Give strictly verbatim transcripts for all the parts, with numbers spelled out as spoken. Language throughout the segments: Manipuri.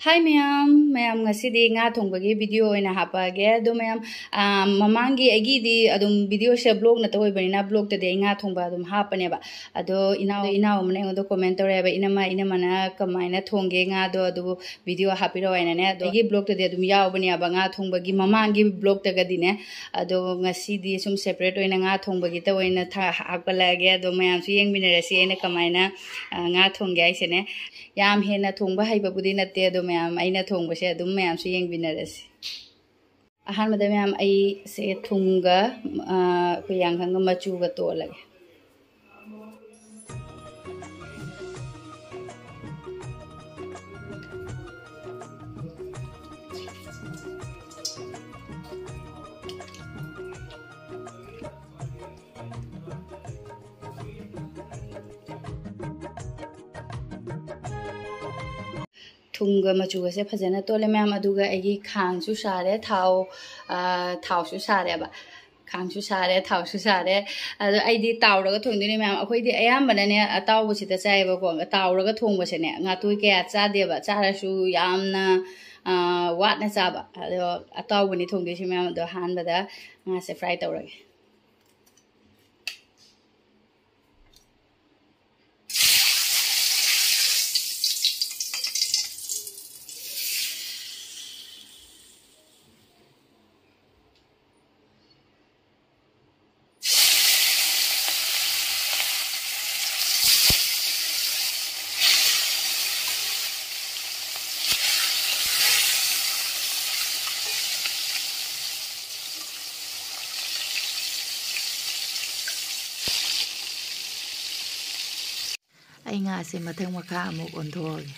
ꯍꯥꯏ ꯃꯌꯥꯝ, ꯃꯌꯥꯝ ꯉꯁꯤꯗꯤ ꯉꯥ ꯊꯣꯡꯕꯒꯤ ꯚꯤꯗꯤꯑꯣ ꯑꯣꯏꯅ ꯍꯥꯞꯄꯛꯑꯒꯦ꯫ ꯑꯗꯣ ꯃꯌꯥꯝ, ꯑꯥ, ꯃꯃꯥꯡꯒꯤ ꯑꯩꯒꯤꯗꯤ ꯑꯗꯨꯝ ꯚꯤꯗꯤꯑꯣꯁꯦ ꯕ꯭ꯂꯣꯛ ꯅꯠꯇ ꯑꯣꯏꯕꯅꯤꯅ ꯕ꯭ꯂꯣꯛꯇꯗꯤ ꯑꯩ ꯉꯥ ꯊꯣꯡꯕ ꯑꯗꯨꯝ ꯍꯥꯞꯄꯅꯦꯕ꯫ ꯑꯗꯣ ꯏꯅꯥꯎ, ꯏꯅꯥꯎ ꯑꯃꯅ ꯑꯩꯉꯣꯟꯗ ꯀꯣꯃꯦꯟ ꯇꯧꯔꯛꯑꯦꯕ, "ꯏꯅꯝꯃ, ꯏꯅꯝꯃꯅ ꯀꯃꯥꯏꯅ ꯊꯣꯡꯒꯦ ꯉꯥꯗꯣ ꯑꯗꯨꯕꯨ ꯚꯤꯗꯤꯑꯣ ꯍꯥꯞꯄꯤꯔꯛꯑꯣ" ꯍꯥꯏꯅꯅꯦ꯫ ꯑꯗꯣ ꯑꯩꯒꯤ ꯕ꯭ꯂꯣꯛꯇꯗꯤ ꯑꯗꯨꯝ ꯌꯥꯎꯕꯅꯦꯕ, ꯉꯥ ꯊꯣꯡꯕꯒꯤ ꯃꯃꯥꯡꯒꯤ ꯕ꯭ꯂꯣꯛꯇꯒꯗꯤꯅꯦ꯫ ꯑꯗꯣ ꯉꯁꯤꯗꯤ ꯁꯨꯝ ꯁꯦꯄꯔꯦꯠ ꯑꯣꯏꯅ ꯉꯥ ꯊꯣꯡꯕꯒꯤꯇ ꯑꯣꯏꯅ ꯊꯥ-, ꯍꯥꯞꯀꯠꯂꯛꯑꯒꯦ꯫ ꯑꯗꯣ ꯃꯌꯥꯝꯁꯨ ꯌꯦꯡꯃꯤꯟꯅꯔꯁꯤ ꯑꯩꯅ ꯀꯃꯥꯏꯅ, ꯑꯥ, ꯉꯥ ꯊꯣꯡꯒꯦ ꯍꯥꯏꯁꯦꯅꯦ꯫ ꯌꯥꯝ ꯍꯦꯟꯅ ꯊꯣꯡꯕ ꯍꯩꯕꯕꯨꯗꯤ ꯅꯠꯇꯦ, ꯑꯗꯣ ꯃꯌꯥꯝ ꯑꯩꯅ ꯊꯣꯡꯕꯁꯦ ꯑꯗꯨꯝ ꯃꯌꯥꯝꯁꯨ ꯌꯦꯡꯃꯤꯟꯅꯔꯁꯤ꯫ ꯑꯍꯥꯟꯕꯗ ꯃꯌꯥꯝ ꯑꯩꯁꯦ ꯊꯨꯝꯒ, ꯑꯥ, ꯑꯩꯈꯣꯏ ꯌꯥꯡꯈꯪꯒ ꯃꯆꯨꯒ ꯇꯣꯠꯂꯒꯦ꯫ ꯊꯨꯝꯒ ꯃꯆꯨꯒꯁꯦ ꯐꯖꯅ ꯇꯣꯠꯂꯦ ꯃꯌꯥꯝ꯫ ꯑꯗꯨꯒ ꯑꯩꯒꯤ ꯈꯥꯡꯁꯨ ꯁꯥꯔꯦ, ꯊꯥꯎ, ꯑ, ꯊꯥꯎꯁꯨ ꯁꯥꯔꯦꯕ꯫ ꯈꯥꯡꯁꯨ ꯁꯥꯔꯦ, ꯊꯥꯎꯁꯨ ꯁꯥꯔꯦ꯫ ꯑꯗꯣ ꯑꯩꯗꯤ ꯇꯥꯎꯔꯒ ꯊꯣꯡꯗꯣꯏꯅꯦ ꯃꯌꯥꯝ꯫ ꯑꯩꯈꯣꯏꯗꯤ ꯑꯌꯥꯝꯕꯅꯅꯦ ꯑꯇꯥꯎꯕꯁꯤꯗ ꯆꯥꯏꯌꯦꯕꯀꯣ꯫ ꯇꯥꯎꯔꯒ ꯊꯣꯡꯕꯁꯦꯅꯦ ꯉꯥꯇꯣꯏ ꯀꯌꯥ ꯆꯥꯗꯦꯕ꯫ ꯆꯥꯔꯁꯨ ꯌꯥꯝꯅ, ꯑ, ꯋꯥꯠꯅ ꯆꯥꯕ꯫ ꯑꯗꯣ ꯑꯇꯥꯎꯕꯅꯤ ꯊꯣꯡꯗꯣꯏꯁꯦ ꯃꯌꯥꯝ꯫ ꯑꯗꯣ ꯑꯍꯥꯟꯕꯗ ꯉꯥꯁꯦ ꯐ꯭ꯔꯥꯏ ꯇꯧꯔꯒꯦ꯫ ꯑꯩ ꯉꯥꯁꯦ ꯃꯊꯛ ꯃꯈꯥ ꯑꯃꯨꯛ ꯑꯣꯟꯊꯣꯛꯑꯒꯦ꯫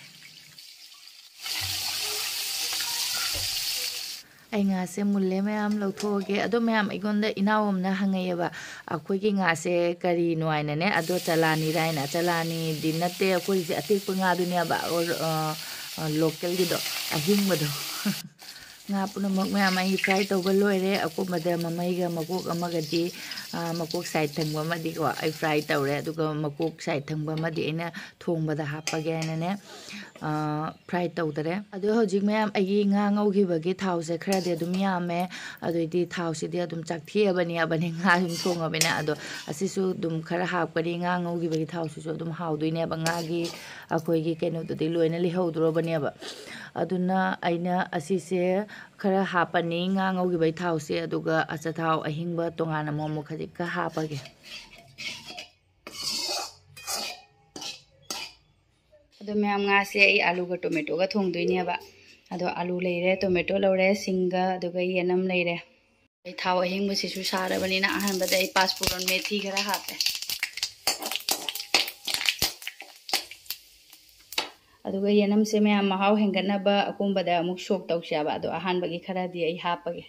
ꯑꯩ ꯉꯥꯁꯦ ꯃꯨꯜꯂꯦ ꯃꯌꯥꯝ, ꯂꯧꯊꯣꯛꯑꯒꯦ꯫ ꯑꯗꯣ ꯃꯌꯥꯝ, ꯑꯩꯉꯣꯟꯗ ꯏꯅꯥꯎ ꯑꯃꯅ ꯍꯪꯉꯛꯑꯦꯕ, "ꯑꯩꯈꯣꯏꯒꯤ ꯉꯥꯁꯦ ꯀꯔꯤꯅꯣ?" ꯍꯥꯏꯅꯅꯦ꯫ ꯑꯗꯣ ꯆꯂꯥꯅꯤꯔ ꯍꯥꯏꯅ꯫ ꯆꯂꯥꯅꯤꯗꯤ ꯅꯠꯇꯦ, ꯑꯩꯈꯣꯏꯁꯦ ꯑꯇꯦꯛꯄ ꯉꯥꯗꯨꯅꯦꯕ, ꯑꯣꯔ-, ꯑ, ꯑ, ꯂꯣꯀꯦꯜꯒꯤꯗꯣ, ꯑꯍꯤꯡꯕꯗꯣ꯫ ꯉꯥ ꯄꯨꯝꯅꯃꯛ ꯃꯌꯥꯝ ꯑꯩ ꯐ꯭ꯔꯥꯏ ꯇꯧꯕ ꯂꯣꯏꯔꯦ꯫ ꯑꯀꯨꯝꯕꯗ ꯃꯃꯩꯒ ꯃꯀꯣꯛ ꯑꯃꯒꯗꯤ, ꯑ, ꯃꯀꯣꯛ ꯁꯥꯏꯠ ꯊꯪꯕ ꯑꯃꯗꯤꯀꯣ ꯑꯩ ꯐ꯭ꯔꯥꯏ ꯇꯧꯔꯦ꯫ ꯑꯗꯨꯒ ꯃꯀꯣꯛ ꯁꯥꯏꯠ ꯊꯪꯕ ꯑꯃꯗꯤ ꯑꯩꯅ ꯊꯣꯡꯕꯗ ꯍꯥꯞꯄꯒꯦ ꯍꯥꯏꯅꯅꯦ, ꯑ, ꯐ꯭ꯔꯥꯏ ꯇꯧꯗꯔꯦ꯫ ꯑꯗꯣ ꯍꯧꯖꯤꯛ ꯃꯌꯥꯝ ꯑꯩꯒꯤ ꯉꯥ ꯉꯧꯈꯤꯕꯒꯤ ꯊꯥꯎꯁꯦ ꯈꯔꯗꯤ ꯑꯗꯨꯝ ꯌꯥꯝꯃꯦ꯫ ꯑꯗꯨꯏꯗꯤ ꯊꯥꯎꯁꯤꯗꯤ ꯑꯗꯨꯝ ꯆꯥꯛꯊꯦꯛꯑꯕꯅꯤ, ꯑꯕꯅꯤ ꯉꯥ ꯑꯗꯨꯝ ꯊꯣꯡꯉꯕꯅꯤꯅ꯫ ꯑꯗꯣ ꯑꯁꯤꯁꯨ ꯑꯗꯨꯝ ꯈꯔ ꯍꯥꯞꯀꯅꯤ꯫ ꯉꯥ ꯉꯧꯈꯤꯕꯒꯤ ꯊꯥꯎꯁꯤꯁꯨ ꯑꯗꯨꯝ ꯍꯥꯎꯗꯣꯏꯅꯦꯕ꯫ ꯉꯥꯒꯤ ꯑꯩꯈꯣꯏꯒꯤ ꯀꯩꯅꯣꯗꯨꯗꯤ ꯂꯣꯏꯅ ꯂꯩꯍꯧꯗ꯭ꯔꯣꯕꯅꯦꯕ꯫ ꯑꯗꯨꯅ ꯑꯩꯅ ꯑꯁꯤꯁꯦ ꯈꯔ ꯍꯥꯞꯄꯅꯤ, ꯉꯥ ꯉꯧꯈꯤꯕꯒꯤ ꯊꯥꯎꯁꯦ, ꯑꯗꯨꯒ ꯑꯆꯥꯊꯥꯎ ꯑꯍꯤꯡꯕ ꯇꯣꯉꯥꯟꯅ ꯑꯃꯨꯛ ꯑꯃꯨꯛ ꯈꯖꯤꯛꯀ ꯍꯥꯞꯄꯒꯦ꯫ ꯑꯗꯣ ꯃꯌꯥꯝ, ꯉꯥꯁꯦ ꯑꯩ ꯑꯥꯂꯨꯒ ꯇꯣꯃꯦꯇꯣꯒ ꯊꯣꯡꯗꯣꯏꯅꯦꯕ꯫ ꯑꯗꯣ ꯑꯥꯂꯨ ꯂꯩꯔꯦ, ꯇꯣꯃꯦꯇꯣ ꯂꯧꯔꯦ, ꯁꯤꯡꯒ ꯑꯗꯨꯒ ꯌꯦꯅꯝ ꯂꯩꯔꯦ꯫ ꯑꯩ ꯊꯥꯎ ꯑꯍꯤꯡꯕꯁꯤꯁꯨ ꯁꯥꯔꯕꯅꯤꯅ ꯑꯍꯥꯟꯕꯗ ꯑꯩ ꯄꯥꯁꯄꯨꯔꯟ ꯃꯦꯊꯤ ꯈꯔ ꯍꯥꯞꯄꯦ꯫ ꯑꯗꯨꯒ ꯌꯦꯅꯝꯁꯦ ꯃꯌꯥꯝ ꯃꯍꯥꯎ ꯍꯦꯟꯒꯠꯅꯕ ꯑꯀꯨꯝꯕꯗ ꯑꯃꯨꯛ ꯁꯣꯛ ꯇꯧꯁꯦꯕ꯫ ꯑꯗꯣ ꯑꯍꯥꯟꯕꯒꯤ ꯈꯔꯗꯤ ꯑꯩ ꯍꯥꯞꯄꯒꯦ꯫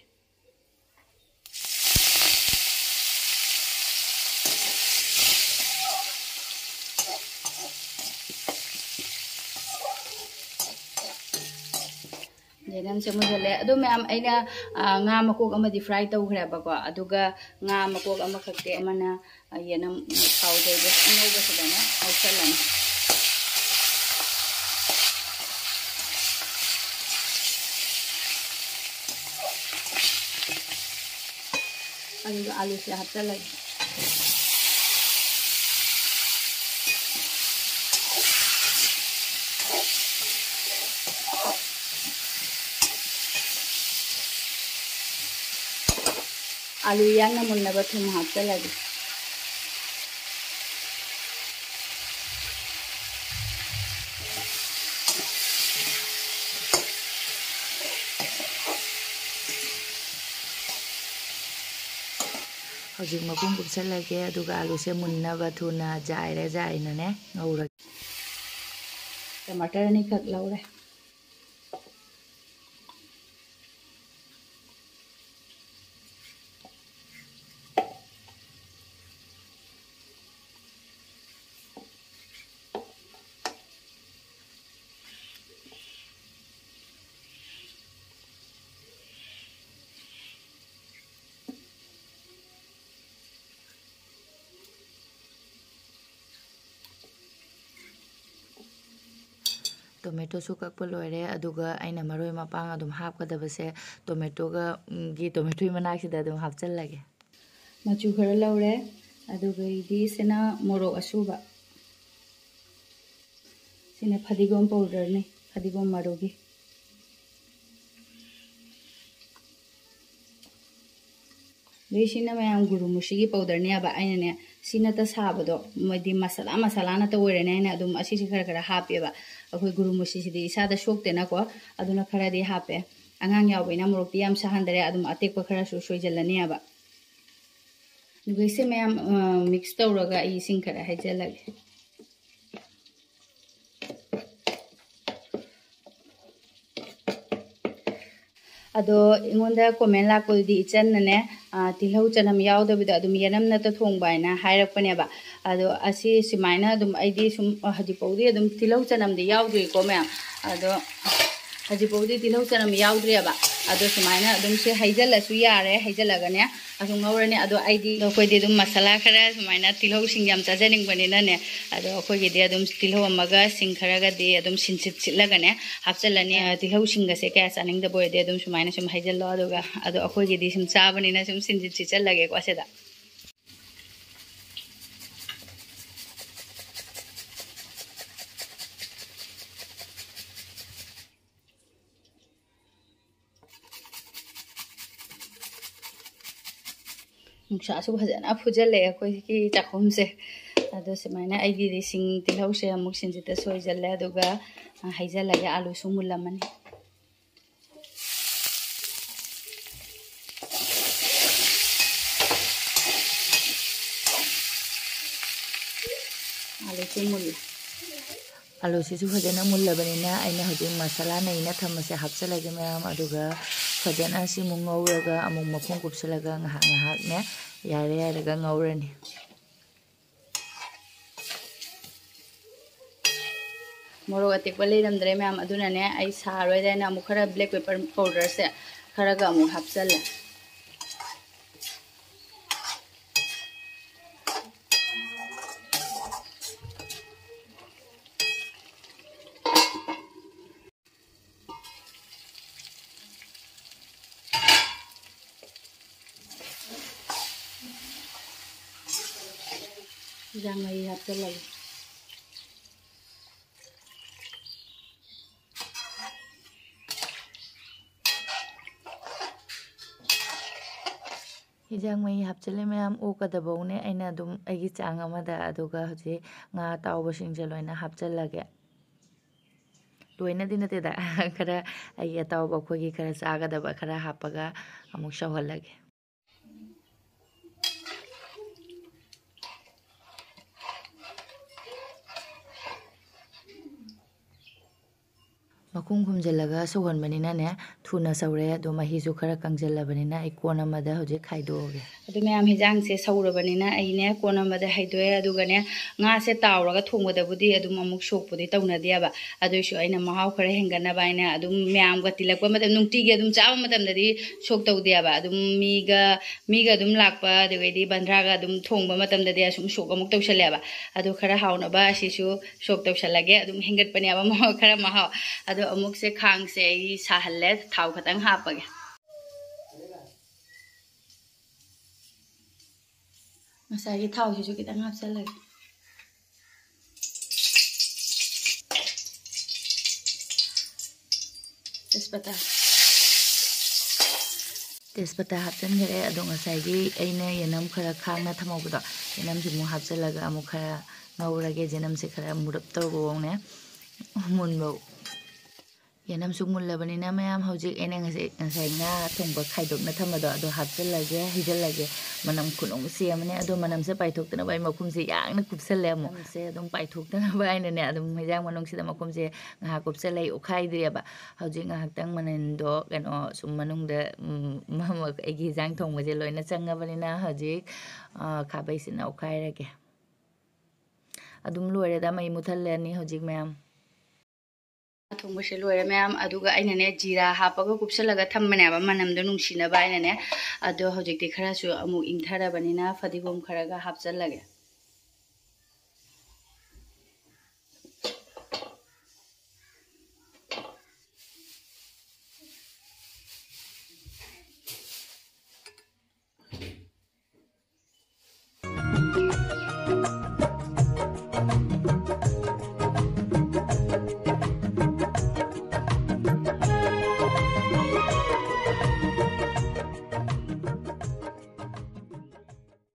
ꯌꯦꯅꯝꯁꯦ ꯃꯨꯟꯖꯜꯂꯦ꯫ ꯑꯗꯣ ꯃꯌꯥꯝ, ꯑꯩꯅ, ꯑ, ꯉꯥ ꯃꯀꯣꯛ ꯑꯃꯗꯤ ꯐ꯭ꯔꯥꯏ ꯇꯧꯈ꯭ꯔꯦꯕꯀꯣ꯫ ꯑꯗꯨꯒ ꯉꯥ ꯃꯀꯣꯛ ꯑꯃꯈꯛꯇꯤ ꯑꯃꯅ, ꯑ, ꯌꯦꯅꯝ ꯊꯥꯎꯗ ꯉꯧꯕꯁꯤꯗꯅꯦ ꯉꯧꯁꯜꯂꯅꯤ꯫ ꯑꯗꯨꯒ ꯑꯥꯂꯨꯁꯦ ꯍꯥꯞꯆꯜꯂꯒꯦ꯫ ꯑꯥꯂꯨ ꯌꯥꯡꯅ ꯃꯨꯟꯅꯕ ꯊꯨꯝ ꯍꯥꯞꯆꯜꯂꯒꯦ꯫ ꯍꯧꯖꯤꯛ ꯃꯈꯨꯝ ꯀꯨꯞꯁꯜꯂꯒꯦ, ꯑꯗꯨꯒ ꯑꯥꯂꯨꯁꯦ ꯃꯨꯟꯅꯕ ꯊꯨꯅ ꯖꯥꯏꯔ ꯖꯥꯏꯅꯅꯦ ꯉꯧꯔꯒꯦ꯫ ꯇꯃꯥꯇꯔ ꯑꯅꯤꯈꯛ ꯂꯧꯔꯦ꯫ ꯇꯣꯃꯦꯇꯣꯁꯨ ꯀꯛꯄ ꯂꯣꯏꯔꯦ, ꯑꯗꯨꯒ ꯑꯩꯅ ꯃꯔꯣꯏ ꯃꯄꯥꯡ ꯑꯗꯨꯝ ꯍꯥꯞꯀꯗꯕꯁꯦ ꯇꯣꯃꯦꯇꯣꯒ, ꯎꯝ, ꯒꯤ ꯇꯣꯃꯦꯇꯣꯒꯤ ꯃꯅꯥꯛꯁꯤꯗ ꯑꯗꯨꯝ ꯍꯥꯞꯆꯤꯜꯂꯒꯦ꯫ ꯃꯆꯨ ꯈꯔ ꯂꯧꯔꯦ, ꯑꯗꯨꯒ ꯑꯩꯗꯤ ꯁꯤꯅ ꯃꯣꯔꯣꯛ ꯑꯁꯨꯕ, ꯁꯤꯅ ꯐꯗꯤꯒꯣꯝ ꯄꯥꯎꯗꯔꯅꯤ, ꯐꯗꯤꯒꯣꯝ ꯃꯔꯨꯒꯤ꯫ ꯑꯗꯩ ꯁꯤꯅ ꯃꯌꯥꯝ ꯒꯨꯔꯨ ꯃꯨꯁꯤꯒꯤ ꯄꯥꯎꯗꯔꯅꯦꯕ꯫ ꯑꯩꯅꯅꯦ ꯁꯤ ꯅꯠꯇ ꯁꯥꯕꯗꯣ, ꯃꯣꯏꯗꯤ ꯃꯁꯥꯂꯥ ꯃꯁꯥꯂꯥ ꯅꯠꯇ ꯑꯣꯏꯔꯦꯅꯦ, ꯑꯩꯅ ꯑꯗꯨꯝ ꯑꯁꯤꯁꯦ ꯈꯔ ꯈꯔ ꯍꯥꯞꯄꯦꯕ꯫ ꯑꯩꯈꯣꯏ ꯒꯨꯔꯨ ꯃꯨꯁꯤꯁꯤꯗꯤ ꯏꯁꯥꯗ ꯁꯣꯛꯇꯦꯅꯀꯣ, ꯑꯗꯨꯅ ꯈꯔꯗꯤ ꯍꯥꯞꯄꯦ꯫ ꯑꯉꯥꯡ ꯌꯥꯎꯕꯅꯤꯅ ꯃꯣꯔꯣꯛꯇꯤ ꯌꯥꯝ ꯁꯥꯍꯟꯗꯔꯦ, ꯑꯗꯨꯝ ꯑꯇꯦꯛꯄ ꯈꯔꯁꯨ ꯁꯣꯏꯖꯜꯂꯅꯦꯕ꯫ ꯑꯗꯨꯒ ꯁꯤ ꯃꯌꯥꯝ, ꯑ, ꯃꯤꯛꯁ ꯇꯧꯔꯒ ꯑꯩ ꯏꯁꯤꯡ ꯈꯔ ꯍꯩꯖꯜꯂꯒꯦ꯫ ꯑꯗꯣ ꯑꯩꯉꯣꯟꯗ ꯀꯣꯃꯦꯟ ꯂꯥꯛꯄꯗꯨꯗꯤ ꯏꯆꯟꯅꯅꯦ, ꯑ, ꯇꯤꯜꯍꯧ ꯆꯅꯝ ꯌꯥꯎꯗꯕꯤꯗ ꯑꯗꯨꯝ ꯌꯦꯅꯝ ꯅꯠꯇ ꯊꯣꯡꯕ ꯍꯥꯏꯅ ꯍꯥꯏꯔꯛꯄꯅꯦꯕ꯫ ꯑꯗꯣ ꯑꯁꯤ ꯁꯨꯃꯥꯏꯅ ꯑꯗꯨꯝ ꯑꯩꯗꯤ ꯁꯨꯝ, ꯑ, ꯍꯧꯖꯤꯛꯐꯥꯎꯗꯤ ꯑꯗꯨꯝ ꯇꯤꯜꯍꯧ ꯆꯅꯝꯗꯤ ꯌꯥꯎꯗ꯭ꯔꯤꯀꯣ ꯃꯌꯥꯝ꯫ ꯑꯗꯣ ꯍꯧꯖꯤꯛꯐꯥꯎꯗꯤ ꯇꯤꯜꯍꯧ ꯆꯅꯝ ꯌꯥꯎꯗ꯭ꯔꯤꯑꯕ꯫ ꯑꯗꯣ ꯁꯨꯃꯥꯏꯅ ꯑꯗꯨꯝ ꯁꯤ ꯍꯩꯖꯜꯂꯁꯨ ꯌꯥꯔꯦ, ꯍꯩꯖꯜꯂꯒꯅꯦ ꯑꯗꯨꯝ ꯉꯧꯔꯅꯤ꯫ ꯑꯗꯣ ꯑꯩꯗꯤ, ꯑꯗꯣ ꯑꯩꯈꯣꯏꯗꯤ ꯑꯗꯨꯝ ꯃꯁꯥꯂꯥ ꯈꯔ ꯁꯨꯃꯥꯏꯅ ꯇꯤꯜꯍꯧ ꯁꯤꯡ ꯌꯥꯝ ꯆꯥꯖꯅꯤꯡꯕꯅꯤꯅꯅꯦ, ꯑꯗꯣ ꯑꯩꯈꯣꯏꯒꯤꯗꯤ ꯑꯗꯨꯝ ꯇꯤꯜꯍꯧ ꯑꯃꯒ ꯁꯤꯡ ꯈꯔꯒꯗꯤ ꯑꯗꯨꯝ ꯁꯤꯟꯁꯤꯠ ꯁꯤꯠꯂꯒꯅꯦ ꯍꯥꯞꯆꯤꯜꯂꯅꯤ꯫ ꯑ, ꯇꯤꯜꯍꯧ ꯁꯤꯡꯒꯁꯦ ꯀꯌꯥ ꯆꯥꯅꯤꯡꯗꯕ ꯑꯣꯏꯔꯗꯤ ꯑꯗꯨꯝ ꯁꯨꯃꯥꯏꯅ ꯁꯨꯝ ꯍꯩꯖꯜꯂꯣ꯫ ꯑꯗꯨꯒ ꯑꯗꯣ ꯑꯩꯈꯣꯏꯒꯤꯗꯤ ꯁꯨꯝ ꯆꯥꯕꯅꯤꯅ ꯁꯨꯝ ꯁꯤꯟꯁꯤꯠ ꯁꯤꯠꯆꯜꯂꯒꯦꯀꯣ ꯁꯤꯗ꯫ ꯅꯨꯡꯁꯥꯁꯨ ꯐꯖꯅ ꯐꯨꯖꯜꯂꯛꯑꯦ ꯑꯩꯈꯣꯏꯒꯤ ꯆꯥꯛꯈꯨꯝꯁꯦ꯫ ꯑꯗꯣ ꯁꯨꯃꯥꯏꯅ ꯑꯩꯒꯤꯗꯤ ꯁꯤꯡ ꯇꯤꯜꯍꯧꯁꯦ ꯑꯃꯨꯛ ꯁꯤꯡꯖꯤꯠꯇ ꯁꯣꯏꯖꯜꯂꯦ, ꯑꯗꯨꯒ, ꯑ, ꯍꯩꯖꯜꯂꯒꯦ꯫ ꯑꯥꯂꯨꯁꯨ ꯃꯨꯜꯂꯝꯃꯅꯤ꯫ ꯑꯥꯂꯨꯁꯨ ꯃꯨꯜꯂꯦ꯫ ꯑꯥꯂꯨꯁꯤꯁꯨ ꯐꯖꯅ ꯃꯨꯜꯂꯕꯅꯤꯅ ꯑꯩꯅ ꯍꯧꯖꯤꯛ ꯃꯁꯥꯂꯥ ꯅꯩꯅ ꯊꯝꯕꯁꯦ ꯍꯥꯞꯆꯤꯜꯂꯒꯦ ꯃꯌꯥꯝ꯫ ꯑꯗꯨꯒ ꯐꯖꯅ ꯁꯤꯃꯨꯛ ꯉꯧꯔꯒ ꯑꯃꯨꯛ ꯃꯈꯨꯝ ꯀꯨꯞꯁꯤꯜꯂꯒ ꯉꯥꯏꯍꯥꯛ ꯉꯥꯏꯍꯥꯛꯅꯦ ꯌꯥꯏꯔ ꯌꯥꯏꯔꯒ ꯉꯧꯔꯅꯤ꯫ ꯃꯣꯔꯣꯛ ꯑꯇꯦꯛꯄ ꯂꯩꯔꯝꯗ꯭ꯔꯦ ꯃꯌꯥꯝ, ꯑꯗꯨꯅꯅꯦ ꯑꯩ ꯁꯥꯔꯣꯏꯗꯅ ꯑꯃꯨꯛ ꯈꯔ black pepper powderꯁꯦ ꯈꯔꯒ ꯑꯃꯨꯛ ꯍꯥꯞꯆꯜꯂꯦ꯫ ꯏꯟꯖꯥꯡ ꯃꯍꯤ ꯍꯥꯞꯆꯤꯜꯂꯒꯦ꯫ ꯏꯟꯖꯥꯡ ꯃꯍꯤ ꯍꯥꯞꯆꯤꯜꯂꯦ ꯃꯌꯥꯝ, ꯑꯣꯛꯀꯗꯕꯧꯅꯦ ꯑꯩꯅ ꯑꯗꯨꯝ ꯑꯩꯒꯤ ꯆꯥꯡ ꯑꯃꯗ, ꯑꯗꯨꯒ ꯍꯧꯖꯤꯛ ꯉꯥ ꯑꯇꯥꯎꯕꯁꯤꯡꯁꯦ ꯂꯣꯏꯅ ꯍꯥꯞꯆꯤꯜꯂꯒꯦ꯫ ꯂꯣꯏꯅꯗꯤ ꯅꯠꯇꯦꯗ, ꯈꯔ ꯑꯩꯒꯤ ꯑꯇꯥꯎꯕ ꯑꯩꯈꯣꯏꯒꯤ ꯈꯔ ꯆꯥꯒꯗꯕ ꯈꯔ ꯍꯥꯞꯄꯒ ꯑꯃꯨꯛ ꯁꯧꯍꯜꯂꯒꯦ꯫ ꯃꯈꯨꯝ ꯈꯨꯝꯖꯤꯜꯂꯒ ꯁꯧꯍꯟꯕꯅꯤꯅꯅꯦ, ꯊꯨꯅ ꯁꯧꯔꯦ꯫ ꯑꯗꯣ ꯃꯍꯤꯁꯨ ꯈꯔ ꯀꯪꯁꯤꯜꯂꯕꯅꯤꯅ ꯑꯩ ꯀꯣꯟ ꯑꯃꯗ ꯍꯧꯖꯤꯛ ꯈꯥꯏꯗꯣꯛꯑꯒꯦ꯫ ꯑꯗꯨ ꯃꯌꯥꯝ, ꯍꯤꯟꯖꯥꯡꯁꯦ ꯁꯧꯔꯕꯅꯤꯅ ꯑꯩꯅꯦ ꯀꯣꯟ ꯑꯃꯗ ꯍꯩꯗꯣꯛꯑꯦ꯫ ꯑꯗꯨꯒꯅꯦ, ꯉꯥꯁꯦ ꯇꯥꯎꯔꯒ ꯊꯣꯡꯕꯗꯕꯨꯗꯤ ꯑꯗꯨꯝ ꯑꯃꯨꯛ ꯁꯣꯛꯄꯨꯗꯤ ꯇꯧꯅꯗꯦꯕ, ꯑꯗꯨꯏꯁꯨ ꯑꯩꯅ ꯃꯍꯥꯎ ꯈꯔ ꯍꯦꯟꯒꯠꯅꯕ ꯍꯥꯏꯅ ꯑꯗꯨꯝ ꯃꯌꯥꯝꯒ ꯇꯤꯜꯂꯛꯄ ꯃꯇꯝ, ꯅꯨꯡꯇꯤꯒꯤ ꯑꯗꯨꯝ ꯆꯥꯕ ꯃꯇꯝꯗꯗꯤ ꯁꯣꯛ ꯇꯧꯗꯦꯕ꯫ ꯑꯗꯨꯝ ꯃꯤꯒ, ꯃꯤꯒ ꯑꯗꯨꯝ ꯂꯥꯛꯄ, ꯑꯗꯨꯗꯩꯗꯤ ꯕꯟꯗ꯭ꯔꯥꯒ ꯑꯗꯨꯝ ꯊꯣꯡꯕ ꯃꯇꯝꯗꯗꯤ ꯑꯁꯨꯝ ꯁꯣꯛ ꯑꯃꯨꯛ ꯇꯧꯁꯜꯂꯦꯕ꯫ ꯑꯗꯨ ꯈꯔ ꯍꯥꯎꯅꯕ ꯑꯁꯤꯁꯨ ꯁꯣꯛ ꯇꯧꯁꯜꯂꯒꯦ꯫ ꯑꯗꯨꯝ ꯍꯦꯟꯒꯠꯄꯅꯦꯕ ꯃꯍꯥꯎ, ꯈꯔ ꯃꯍꯥꯎ꯫ ꯑꯗꯣ ꯑꯃꯨꯛꯁꯦ ꯈꯥꯡꯁꯦ ꯑꯩ ꯁꯥꯍꯜꯂꯦ, ꯊꯥꯎ ꯈꯇꯪ ꯍꯥꯞꯄꯒꯦ꯫ ꯉꯁꯥꯏꯒꯤ ꯊꯥꯎꯁꯤꯁꯨ ꯈꯤꯇꯪ ꯍꯥꯞꯆꯜꯂꯒꯦ꯫ ꯇꯦꯖꯄꯇꯥ꯫ ꯇꯦꯖꯄꯇꯥ ꯍꯥꯞꯆꯤꯟꯈꯔꯦ꯫ ꯑꯗꯣ ꯉꯁꯥꯏꯒꯤ ꯑꯩꯅ ꯌꯦꯅꯝ ꯈꯔ ꯈꯥꯡꯅ ꯊꯝꯍꯧꯕꯗꯣ, ꯌꯦꯅꯝꯁꯤ ꯑꯃꯨꯛ ꯍꯥꯞꯆꯤꯜꯂꯒ ꯑꯃꯨꯛ ꯈꯔ ꯉꯧꯔꯒꯦ꯫ ꯌꯦꯅꯝꯁꯦ ꯈꯔ ꯃꯨꯔꯞ ꯇꯧꯕ ꯐꯧꯅꯦ, ꯃꯨꯟꯕꯧ꯫ ꯌꯦꯅꯝꯁꯨ ꯃꯨꯜꯂꯕꯅꯤꯅ ꯃꯌꯥꯝ, ꯍꯧꯖꯤꯛ ꯑꯩꯅ ꯉꯁꯥꯏ, ꯉꯁꯥꯏ ꯉꯥ ꯊꯣꯡꯕ ꯈꯥꯏꯗꯣꯛꯅ ꯊꯝꯕꯗꯣ ꯑꯗꯣ ꯍꯥꯞꯆꯤꯜꯂꯒꯦ, ꯍꯩꯖꯤꯜꯂꯒꯦ꯫ ꯃꯅꯝ ꯈꯨꯅꯨꯡꯁꯤ ꯑꯃꯅꯦ꯫ ꯑꯗꯣ ꯃꯅꯝꯁꯦ ꯄꯥꯏꯊꯣꯛꯇꯅꯕ ꯑꯩ ꯃꯈꯨꯝꯁꯦ ꯌꯥꯡꯅ ꯀꯨꯞꯁꯜꯂꯦ꯫ ꯑꯃꯨꯛ ꯃꯅꯝꯁꯦ ꯑꯗꯨꯝ ꯄꯥꯏꯊꯣꯛꯇꯅꯕ ꯍꯥꯏꯅꯅꯦ, ꯑꯗꯨꯝ ꯍꯤꯟꯖꯥꯡ ꯃꯅꯨꯡꯁꯤꯗ ꯃꯈꯨꯝꯁꯦ ꯉꯥꯏꯍꯥꯛ ꯀꯨꯞꯁꯜꯂꯦ, ꯑꯩ ꯑꯣꯠꯈꯥꯏꯗ꯭ꯔꯤꯑꯕ꯫ ꯍꯧꯖꯤꯛ ꯉꯥꯏꯍꯥꯛꯇꯪ ꯃꯅꯤꯟꯗꯣ ꯀꯩꯅꯣ ꯁꯨꯝ ꯃꯅꯨꯡꯗ, ꯎꯝ, ꯑꯩꯒꯤ ꯍꯤꯟꯖꯥꯡ ꯊꯣꯡꯕꯁꯦ ꯂꯣꯏꯅ ꯆꯪꯉꯕꯅꯤꯅ ꯍꯧꯖꯤꯛ, ꯑ, ꯈꯥꯕꯩꯁꯤꯅ ꯑꯣꯠꯈꯥꯏꯔꯒꯦ꯫ ꯑꯗꯨꯝ ꯂꯣꯏꯔꯦꯗ, ꯃꯩ ꯃꯨꯠꯊꯠꯂꯅꯤ ꯍꯧꯖꯤꯛ ꯃꯌꯥꯝ꯫ ꯊꯣꯡꯕꯁꯦ ꯂꯣꯏꯔꯦ ꯃꯌꯥꯝ꯫ ꯑꯗꯨꯒ ꯑꯩꯅꯅꯦ ꯖꯤꯔꯥ ꯍꯥꯞꯄꯒ ꯀꯨꯞꯁꯜꯂꯒ ꯊꯝꯕꯅꯦꯕ, ꯃꯅꯝꯗꯣ ꯅꯨꯡꯁꯤꯅꯕ ꯍꯥꯏꯅꯅꯦ꯫ ꯑꯗꯣ ꯍꯧꯖꯤꯛꯇꯤ ꯈꯔꯁꯨ ꯑꯃꯨꯛ ꯏꯪꯊꯔꯕꯅꯤꯅ ꯐꯗꯤꯒꯣꯝ ꯈꯔꯒ ꯍꯥꯞꯆꯜꯂꯒꯦ꯫